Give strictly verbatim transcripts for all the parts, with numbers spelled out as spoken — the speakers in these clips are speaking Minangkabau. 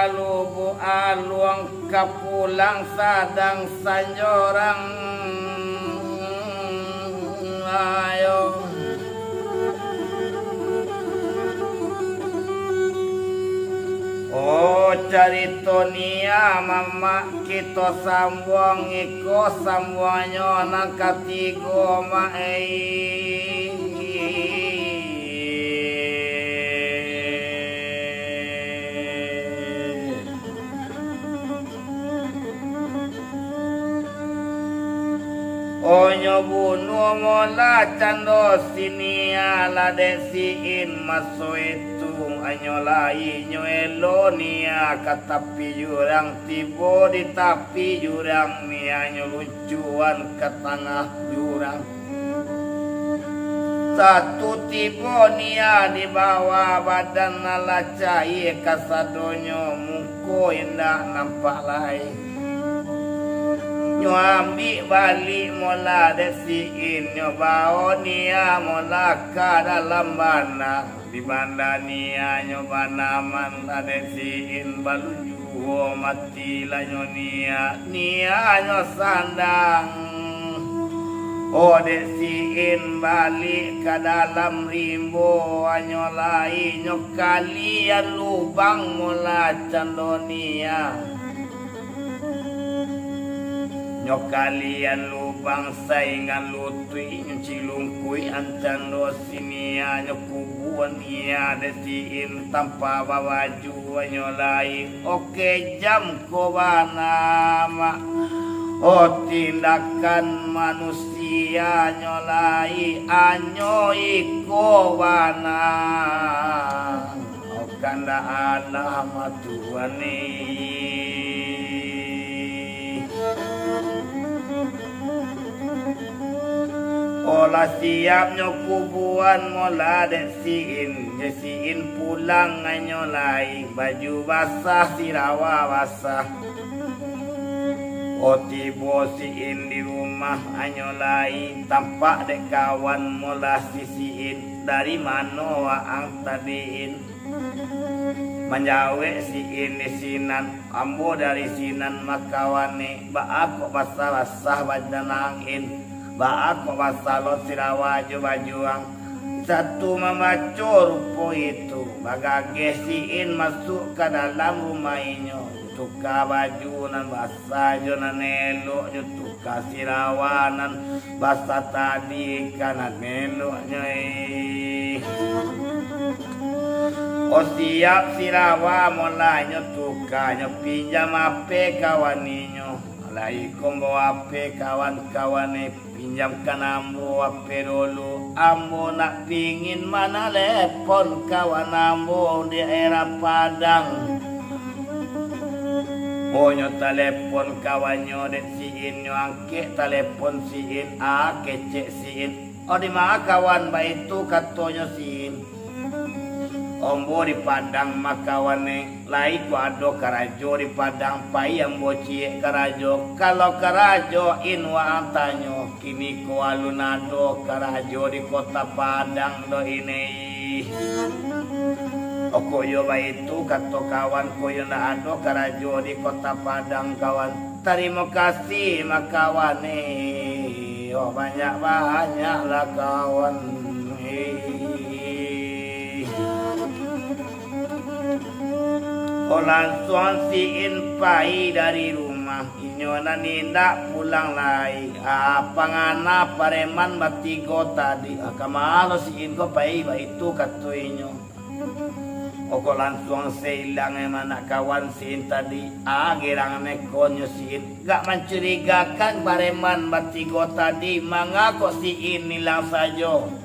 Lubuk Aluang ka pulang sadang sanjorang. Ayo. Oh, carito Nia mamak kito sambuang iko sambuangnyo nan katigo, Mak, ei. Onyo bunuah molah cando si Nia lah dek si In maso itu, anyo lai nyo elo Nia ka tapi jurang, tibo di tapi jurang Nia nyo luncuan ka tangah jurang. Satu tibo Nia di bawah badan alah caie kasadonyo, muko indak nampak lai. Nyo ambiak baliak molah dek si In, nyo bawo Nia molah ka dalam banda. Di banda Nia nyo banaman lah dek si In balun juo mati lah nyo Nia, Nia nyo sandang. Oh, dek si In baliak ka dalam rimbo, anyo lai nyo kalian lubang molah cando Nia. Nyo kalian lubang sainggan lutuik nyo cilungkuik an cando si Nia, nyo kubua Nia dek si In tanpa babaju, anyo lai. Oke, jam ko bana, Mak. Oh, tindakan manusia nyo lai, anyo iko bana. Oh, kandak alah, Mak, Tuhan ni. Oh, lah siap nyo kubuan molah dek si In, dek si In pulang anyo lai, baju basah, sirawa basah. Oh, tibo si In di rumah anyo lai, tampak dek kawan molah si, si In, "Dari mano waang tadi, In?" Manjawek si In di sinan, "Ambo dari sinan makawan e, baa kok basah-basah badan ang, In? Baa kok basalot sirawa jo baju ang?" Satu mambaco rupo itu, bagageh si In masuak ka dalam rumah inyo, tuka baju nan basah jo nan elok, jo tuka sirawa nan basah tadi ka nan eloknyo, eh. Oh, siap sirawa molah nyo tuka, nyo pinjam ape kawan inyo. Lai ko ambo ape kawan-kawan e, pinjamkan ambo ape dulu. Ambo nak pingin manalepon kawan ambo di daerah Padang. Oh, nyo talepon kawannyo dek si In, nyo angkek talepon si In, ah, kecek si In. "Oh, di ma kawan baitu?" katonyo si In. "Ambo di Padang makawan e, lai ko ado karajo di Padang, pai ambo ciek karajo." "Kalau karajo, In, waang tanyo, kini ko alun ado karajo di kota Padang doh, In e." "Oh, kok iyo baitu," kato kawan, "kok iyo ndak ado karajo di kota Padang, kawan?" "Tarimo kasih, makawan e. Oh, banyak-banyaklah, kawan e." Oh, lansuang si In pai dari rumah. Inyo nan indak pulang lai. Ah, pangana pareman batigo tadi. Ah, ka ma lo si In ko pai baitu, kato inyo. Oh, kok lansuang sailang e manak kawan si In tadi. Ah, girang nekonyo si In. Gak mancurigakan pareman batigo tadi, manga kok si In ilang sajo.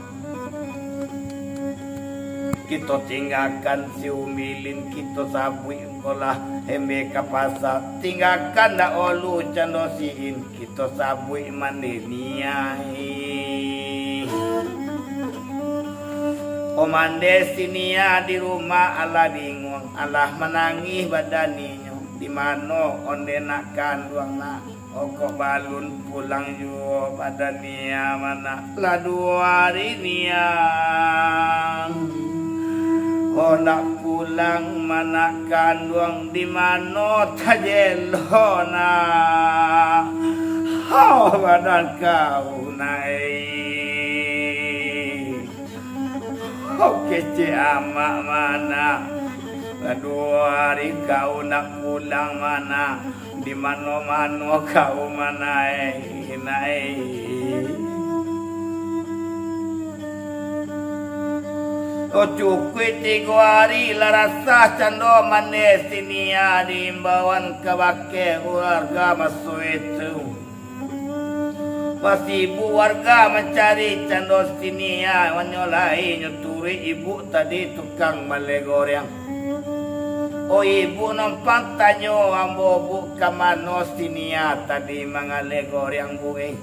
Kito tinggakan si Umilin, kito sabuik ko lah embe ka pasa. Tinggakan dak olu cando si In. Kito sabuik mande Nia, eh. Oh, mande si Nia di rumah, alah bingung, alah manangih badan inyo. Di mano onde nak kanduang, nak? Oh, kok balun pulang juo badan Nia, manak? Lah duo ari Nia. Oh, nak Pulang manak kanduang, di mano tajelo nak? Ho, badan kau nak, eh. Ho, kecek amak manak. Lah duo ari kau nak pulang manak. Di mano-mano kau manak, eh, nak, eh. Oh, cukuik tigo ari lah rasah cando mandeh si Nia diimbauan kabake warga maso itu. Lah sibuk warga mancari cando si Nia, manyo lai nyo turuik ibu tadi tukang maleh goreang. Oh, ibu nompang tanyo ambo, Bu, ka mano si Nia tadi mangaleh goreang, Bu, eh?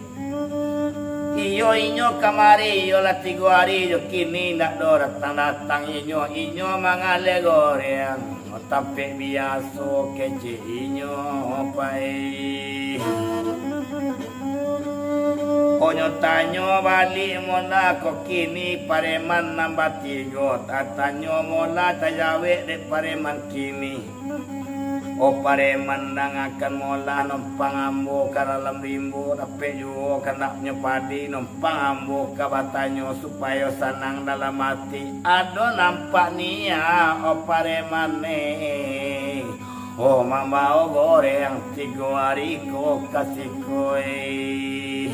Iyo, inyo kamari, iyo lah tigo ari jo kini ndak do datang-datang inyo, inyo mangaleh goreang. Tampek biaso kecek inyo pai. Onyo tanyo baliak molah ko kini pareman nan batigo, tatanyo molah tajawek dek pareman kini. Oh, pareman, dangakan molah nompang ambo ka dalam rimbo, dapek juo kandak nyo padi, nompang ambo ka batanyo supayo sanang dalam ati. Ado nampak Nia, oh, pareman, eh. Oh, mambao goreang tigo ari ko ka siko, eh.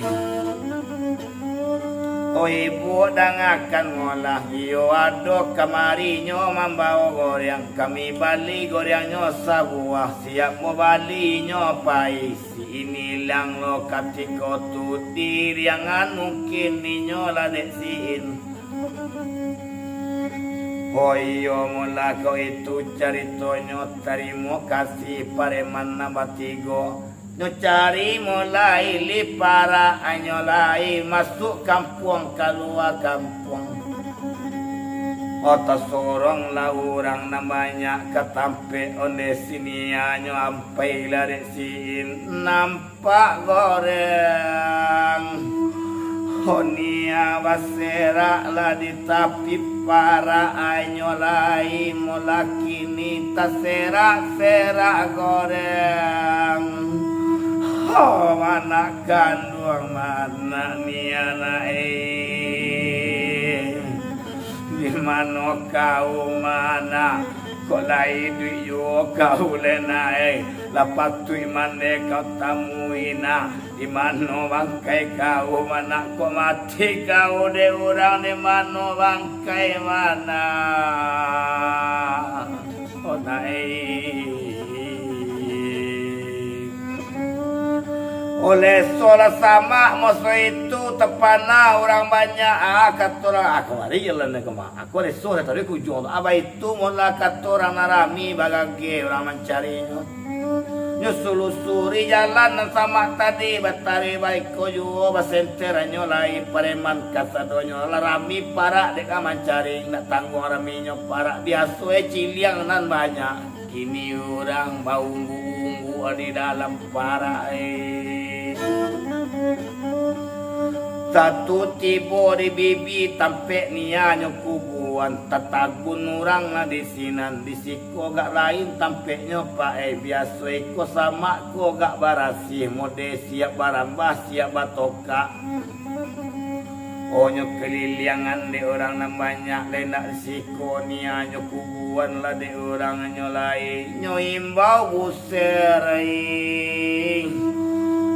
Oh, ibu, dangakan molah, iyo ado kamari nyo mambao goreang. Kami bali goreangnyo sabuah, siap mo bali nyo pai. Si Nia ilang lo katiko tu, diriangan mungkin inyo lah dek si In. Oh iyo, molah kok itu caritonyo, tarimo kasih pareman nan batigo. Nyo cari molah lai parak, nyo lai masuak kampuang, kalua kampuang. Oh, tasoronglah urang nan banyak ka tampek ondeh si Nia, nyo ampai lah dek si In. Nampak goreang. Oh, Nia baserak lah di tapi parak, nyo lai molah kini taserak-serak goreang. Oh, anak kanduang manak Nia nak, eh. Di mano kau manak? Kok lai iduik juo kau lai nak, eh? Lah patuik mandeh kau tamui nak. Di mano bangkai kau manak? Kok mati kau dek urang, di mano bangkai manak? Oh, nak, eh. Oleh solah samak maso itu tapana urang banyak, ah, kato urang, ah, kamari jalan dek kama. Aku reso dari tadi ku ujuang tu. Abah itu mula kato urang nan rami bagageh urang mancarinyo. Nyo sulusuri jalan nan samak tadi, batari baiko juo basenter, nyo lai pareman kasadonyo lah rami parak dek ka mancari, nak tangguang raminyo parak. Biaso e ciliang nan banyak. Kini urang baunggu-unggu di dalam parak, eh. Satu tibo di bibi tampek Nia nyo kubuan, tatagun urang lah di sinan, di siko gak lain tampeknyo, Pak, eh. Biaso iko samak ko gak barasiah, mode siap barambah, siap batokak. Oh, nyo kaliliangan dek urang nan banyak, lai ndak di siko Nia nyo kubuan lah dek urang nyo lai. Nyo imbau buser, ai.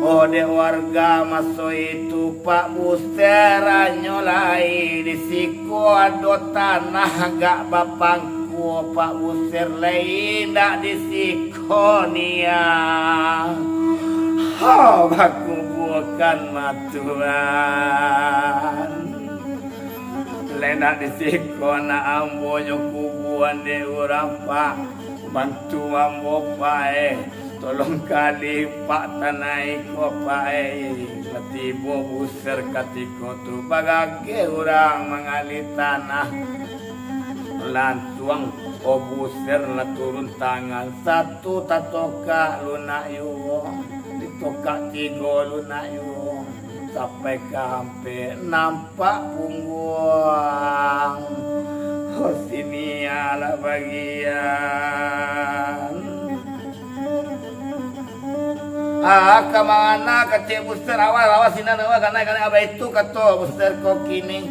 Oh, dek warga maso itu, Pak, buser nyo lai. Di siko ado tanah gak bapang- Kuo Pak Buser lai indak di siko Nia. Ha, bakubuakan matuan. Lai indak di siko nak ambo nyo kubuan dek urang, Pak. Bantu ambo, Pak, eh. Tolong kali, Pak, tanai ko, Pak, eh. Lah tibo Buser katiko tu, bagageh urang mangali tanah. Lantuang, oh, Buser lah turun tangan, satu tatokak lunak yuo, ditokak tigo lunak yuo, sampai ka ampek nampak pungguang. Sini alah bagian. Ah, ka mangana kecek Buster, awas, awas, sinan, awas, kanai, kanai, abah itu kato Buster ko kini.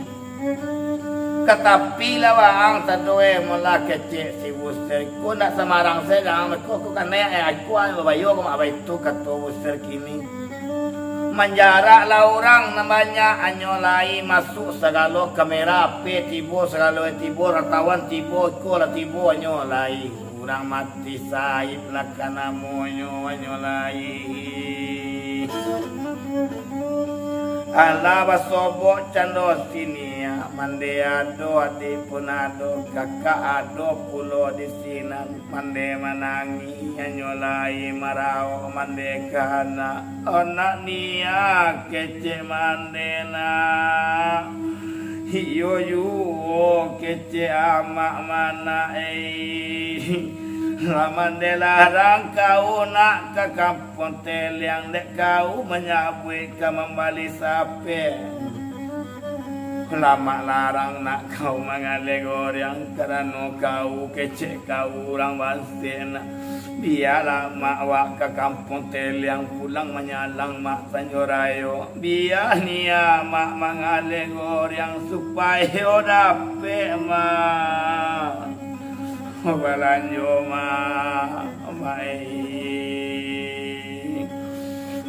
Ka tapi lah waang sadoe, molah kecek si Buster ko, ndak samarang sajo, jangan ko, ko kanai, eh, aku, ah, babayo ko, abah itu kato Buster kini. Manjarak lah urang nan banyak, anyo lai masuak sagalo kamera, ape tibo, sagalo tibo, ratawan tibo, iko lah tibo, anyo lai. Urang mati saib lah ka namonyo, anyo lai. Alah basobok cando sini, ah, mande ado, adik pun ado, kakak ado pulo di sinan. Mande manangih, anyo lai maraok mande ka anak. Anak nia kecek mande nak. Iyo juo kecek amak manak, eh. Lah mande larang kau nak ka kampuang Teliang, dek kau manyabuik ka mambali sape. Lamak larang nak kau mangaleh goreang, karano kau kecek kau urang bansek nak. Bialah mak wak ka kampuang Teliang pulang manyalang mak sanjo rayo. Bia nia mak mangaleh goreang supayo dapek mak. Balanjo mak, mak eh.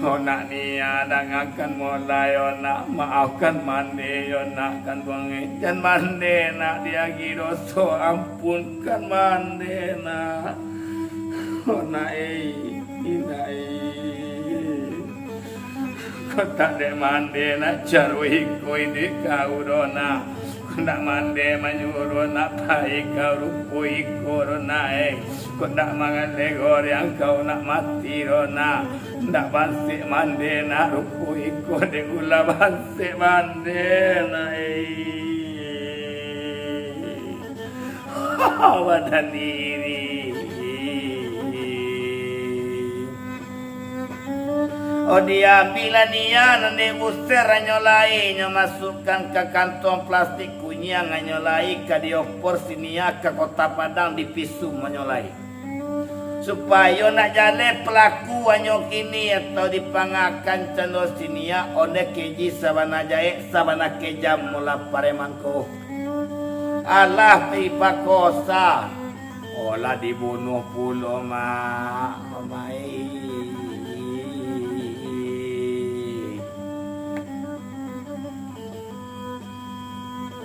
Onak nia dangakan mulai, onak maafkan mande, onak kanduang eh. Jan mande nak diagi doso, ampunkan mande nak. Onak eh, inak eh. Kok tak dek mande nak caro iko iduik kau doh nak. Kok ndak mande manyuruah nak pai kau rupo iko doh nak eh. Kok ndak mangaleh goreang kau nak mati doh nak. Ndak bansek mande nak rupo iko dek ulah bansek mande nak eh. Badan diri. Oh, diambiaklah nia nan dek Buster anyo lai, nyo masukkan ka kantuang plastik kunyiang anyo lai, ka diopor si nia ka Kota Padang, dipisum anyo lai. Supayo nak jaleh palaku anyo kini atau dipangakan cando si nia, ondeh keji sabana jahek, sabana kejam mula pareman ko. Alah dipakosa, olah dibunuah pulo, mak. Mamaik.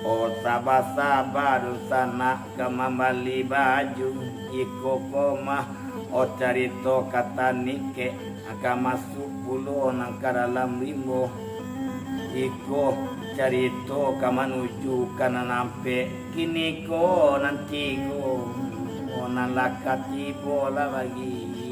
Oh, saba-saba dunsanak ka mambali baju, iko ko mah, oh, carito ka tanikek, ka masuak pulo nan ka dalam rimbo. Iko carito ka manuju ka nan ampek, kiniko nan tigo, oh, nan lah ka tibo lah bagi.